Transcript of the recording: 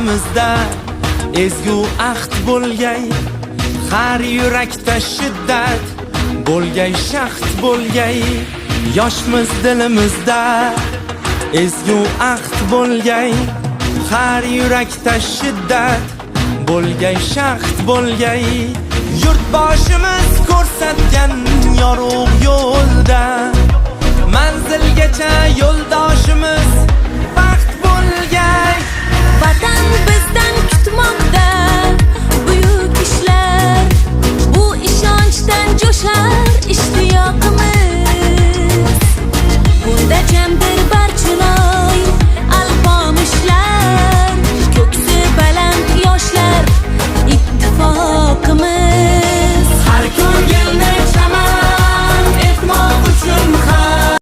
Dilimizda ezgu ahd bo'lgay, har yurakda shiddat bo'lgay, shahd bo'lgay. Yoshmiz, dilimizda ezgu ahd bo'lgay, har yurakda shiddat bo'lgay, shahd bo'lgay. Yurtboshimiz ko'rsatgan yorug' yo'lda.